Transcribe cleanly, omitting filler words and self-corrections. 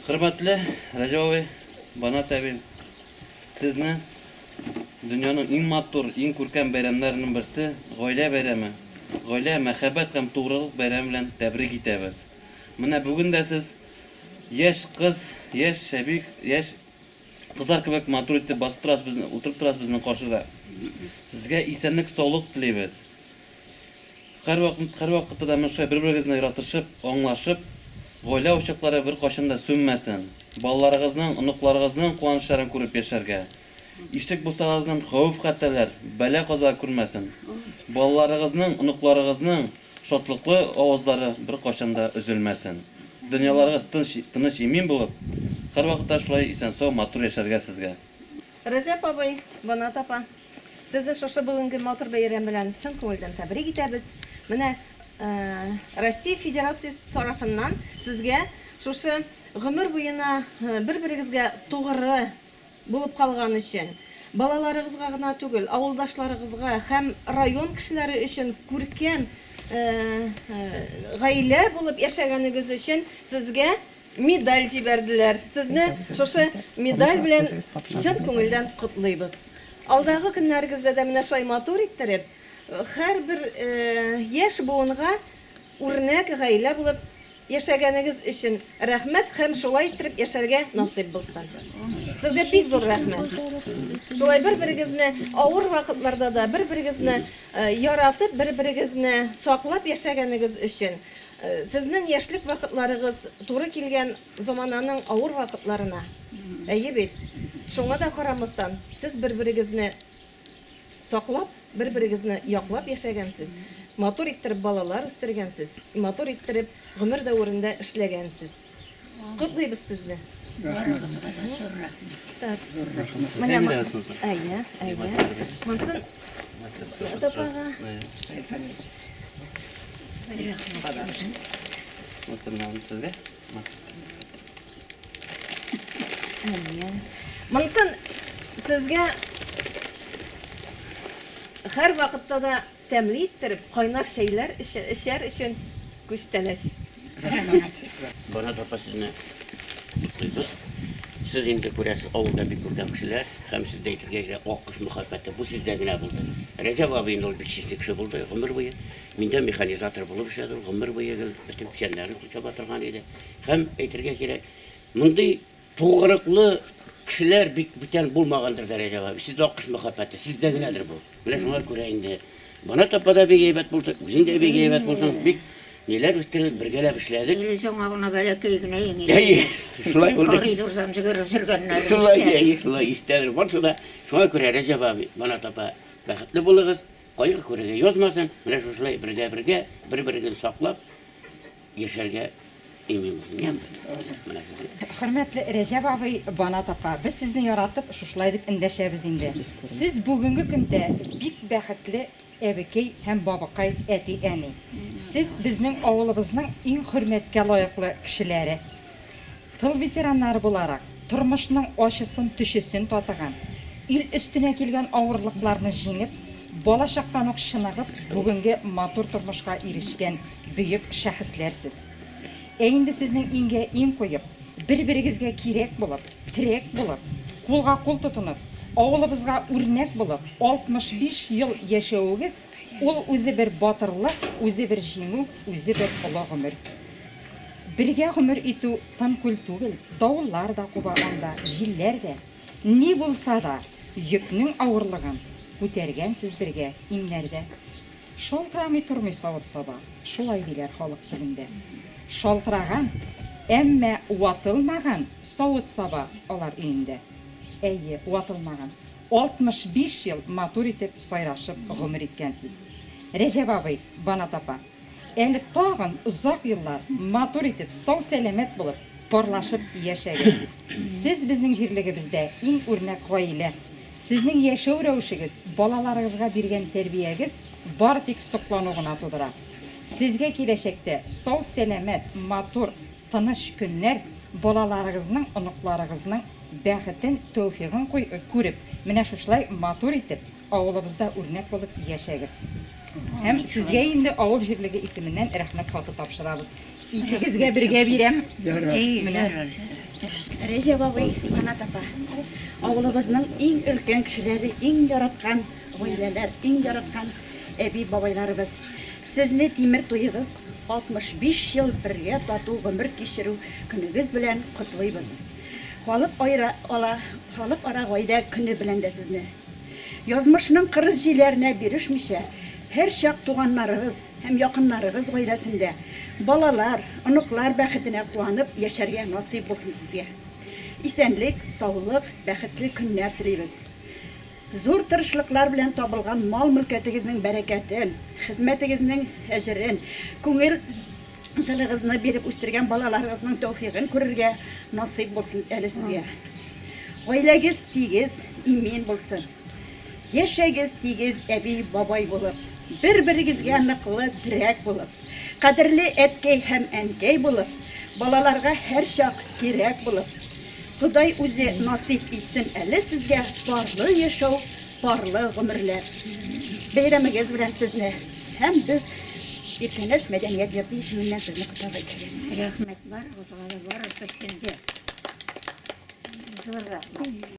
Хөрмәтле Рәҗәп абый, Банат әби, сезне дөньяның иң матур, иң күркәм бәйрәмнәренең берсе, гаилә бәйрәме, гаилә, мәхәббәт һәм тугрылык бәйрәме белән тәбрик итәбез. Менә бүген дә сез яшь кыз, яшь әби, яшь кызлар кебек матур итеп басып торасыз безне, утырып торасыз безнең каршыда. Сезгә исәнлек, саулык телибез. Һәрвакыт, һәрвакытта да менә шулай бер-берегезне яратышып, аңлашып, гаилә учаклары беркайчан да сүнмәсен. Балаларыгызның, оныкларыгызның куанычларын күреп яшәргә. Ишек бусагасыннан хәвеф-хәтәрләр, бәла-казалар күрмәсен. Балаларыгызның, оныкларыгызның шатлыклы авазлары беркайчан да өзелмәсен. Дөньяларыгыз тынч, тыныч, имин булып, һәрвакытта шулай исән-сау, матур яшәргә сезгә. Рәҗәп абый, Банат апа, сезне шушы бүгенге матур бәйрәм белән чын күңелдән тәбрик итәбез. Менә Россия Федерациясе тарафыннан сезгә шушы гомер буена бер-берегезгә тугры булып калган өчен, балаларыгызга гына түгел, авылдашларыгызга һәм район кешеләре өчен күркәм гаилә булып яшәгәнегез өчен сезгә Медаль җибәрделәр. Сезне шушы медаль белән чын күңелдән котлыйбыз. Алдагы көннәрегездә дә менә шулай матур иттереп, һәрбер яшь буынга үрнәк гаилә булып яшәгәнегез өчен рәхмәт һәм шулай иттереп яшәргә насыйп булсын. Сезгә бик зур рәхмәт. Шулай бер-берегезне авыр вакытларда да бер-берегезне яратып, бер-берегезне саклап яшәгәнегез өчен. Сезнең яшьлек вакытларыгыз туры килгән замананың авыр вакытларына. Әйе бит? Шуңа да карамастан, сез бер-берегезне саклап, бер-берегезне яклап яшәгәнсез, матур иттереп балалар үстергәнсез, матур иттереп гомер дәверендә эшләгәнсез. Котлыйбыз сезне! Барыгызга да зур рәхмәт. Так. Менә Әйе, әйе. Монсын Тапага. Сезгә. Әйе. Монсын сезгә һәр вакытта да Тәмле иттереп кайнар чәйләр эчәр өчен күчтәнәч. Рәхмәт. Банат апа, сезне котлыйбыз. Сез инде күрәсез, авылда бик күркәм кешеләр һәм сездә әйтергә кирәк, аккош мөхәббәте бу сездә генә булды. Рәҗәп абый инде ул бик чистый кеше булды гомер буе. Миндә механизатор булып эшләде ул гомер буе гел бөтен печәннәрен чаба торган иде. Һәм әйтергә кирәк, мондый Тугрыклы кешеләр бик бүтән булмагандыр да, Рәҗәп абый. Сездә аккош мәхәббәте, сездә генәдер бу. Менә шуңа күрә инде Банат апа да бик әйбәт булды, үзең дә бик әйбәт булдың. Бик ниләр үстердек, бергәләп эшләдек. Әле яңа гына бәләкәй генә иң Әйе, шулай булды. Коридордан йөгереп йөргәннәр. Шулай, әйе, шулай истәдер. Барысы да. Шуңа күрә, Рәҗәп абый, Банат апа, бәхетле булыгыз, кайгы күрергә язмасын. Менә шушылай бергә-бергә, бер-берегезне саклап, Яшәргә имин булсын, яме? Менә сезгә. Хөрмәтле Рәҗәп абый, Банат апа, без сезне яратып, шушылай дип эндәшәбез инде. Сез бүгенге көндә бик бәхетле әбекәй һәм бабыкай, әти-әни. Сез безнең авылыбызның иң хөрмәткә лаеклы кешеләре. Тыл ветераннары буларак, тормышның ачысын-төчесен татыган, ил өстенә килгән авырлыкларны җиңеп, балачактан ук чыныгып, бүгенге матур тормышка ирешкән бөек шәхесләр сез. Ә инде сезнең иңгә-иң куеп, бер-берегезгә кирәк булып, терәк булып, кулга-кул тотынып, авылыбызга үрнәк булып, 65 ел яшәвегез, ул үзе бер батырлык, үзе бер җиңү, үзе бер олы гомер. Бергә гомер итү тын күл түгел, давыллар да куба анда, җилләр дә. Ни булса да, йөкнең авырлыгын күтәргәнсез бергә иңнәрдә. Шалтырамый тормый савыт-саба, шулай диләр халык телендә. Шалтыраган, әмма ватылмаган савыт-саба алар өендә. Әйе, ватылмаган. 65 ел матур итеп сайрашып гомер иткәнсез. Рәҗәп абый, Банат апа. Әле тагын озак еллар матур итеп, сау-сәламәт булып, парлашып яшәгез. Сез безнең җирлегебездә иң үрнәк гаилә. Сезнең яшәү рәвешегез, балаларыгызга биргән тәрбиягез бары тик соклану гына тудыра. Сезгә киләчәктә сау-сәламәт, матур, тыныч көннәр, балаларыгызның, оныкларыгызның бәхетен, тәүфигын күреп, менә шушылай матур итеп, Авылыбызда үрнәк булып яшәгез. Һәм сезгә инде авыл җирлеге исеменнән рәхмәт хаты тапшырабыз. Икегезгә бергә бирәм. Ярар. Менә. Рәҗәп абый, Банат апа, авылыбызның иң өлкән кешеләре, иң яраткан гаиләләр, иң яраткан әби-бабайларыбыз. Сезне тимер туегыз, 65 ел бергә тату гомер кичерү көнегез белән котлыйбыз. Халык аера ала, халыкара гаилә көне белән дә сезне. Язмышның кырыс җилләренә бирешмичә, һәрчак туганнарыгыз һәм якыннарыгыз гаиләсендә балалар, оныклар бәхетенә куанып яшәргә насыйп булсын сезгә. Исәнлек, саулык, бәхетле көннәр телибез. Зур тырышлыклар белән табылган мал-мөлкәтегезнең бәрәкәтен, хезмәтегезнең әҗерен, күңел җылыгызны биреп үстергән балаларыгызның тәүфигын күрергә насыйп булсын әле сезгә. Гаиләгез тигез, имин булсын. Яшәгез тигез әби, бабай булып, бер-берегезгә ныклы терәк булып, кадерле әткәй һәм әнкәй булып, балаларга һәрчак кирәк булып. Ходай үзе насыйп итсен әле сезгә парлы яшәү, парлы гомерләр. Бәйрәмегез белән сезне һәм без Иркәнәш мәдәният йорты исеменнән сезне котларга килгән. Рәхмәт барыгызга да, барысы өчен дә. Зур рәхмәт.